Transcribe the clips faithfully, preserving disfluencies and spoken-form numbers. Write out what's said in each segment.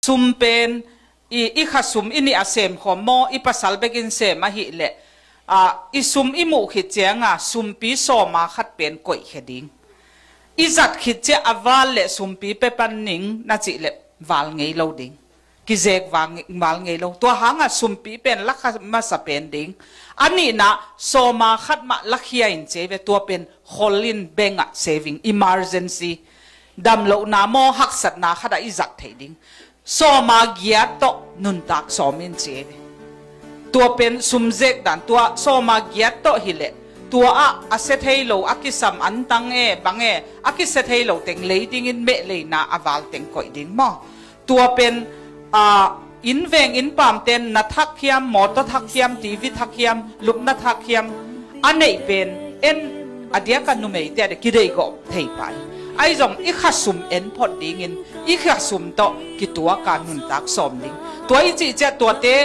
Sum pen i, i khasum i nih a sem khawm maw, i pasal bekin sem ahih leh, a, i sum i muh khit cianga sumpi sawma khat pen koihkhia ding. I zat khit ciah a val le sumpi pe pan ning na cih leh val ngei lo ding. Kizek val ngei lo. Tua hanga sumpi pen lakha masa pen ding. A nihna, sawma khat mah lakhia in ci ve, tua pen khol in bank ah saving, emergency, damlohna maw haksatna khatah i zat theih ding. Sawma giat tawh nuntak sawm in ci ve. Tua pen sumzek dan, tua sawma giat tawh hileh tua ah a sia thei lo, a kisam antang e, bang e, a kisia thei lo teng lei dingin meh leina a val teng koih ding maw. Tua pen, a, inn veng inn pamten na thak hiam, mawtaw thak hiam, T V thak hiam, lupna thak hiam, a neih pen en a diaka numeite a de kideih gawh thei pai. Ahi zong i khasum en phot dingin i khasum tawh kituaka nuntak sawm ding. Tua i cih ciah tuate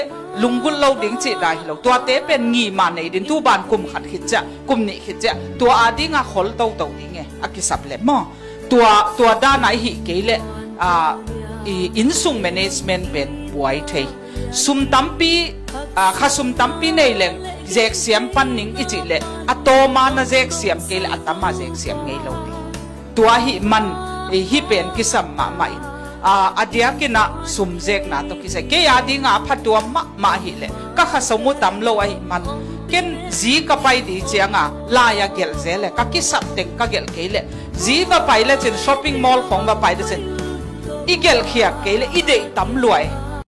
lunggulh lo ding cih dai hi lo. Tuate pen ngima nei ding, tu ban kum khat khit ciah, kum nih khit ciah, tua a dinga khol toto ding e, a kisap leh maw. Tua, tua dana i hih kei leh, a, i innsung management pen buai thei. Sum tampi, a, khasum tampi nei leng zeksiam pan ning i cih leh a tawma na zeksiam kei leh a tama zeksiam ngei lo ding. Tua hih man, i hih pen kisam mahmah in, a, a diakin ah sumzekna tawh kisai. Kei a dinga a phatuam mahmah ahih leh ka khasum uh tam lo ahih man, ken zi ka pai ding cianga lai-a gelh zel e, ka kisap teng ka gelh kei leh, zi va pai lecin, shopping mall khawng va pai lecin, i gelhkhiat kei leh i deih tam lua e.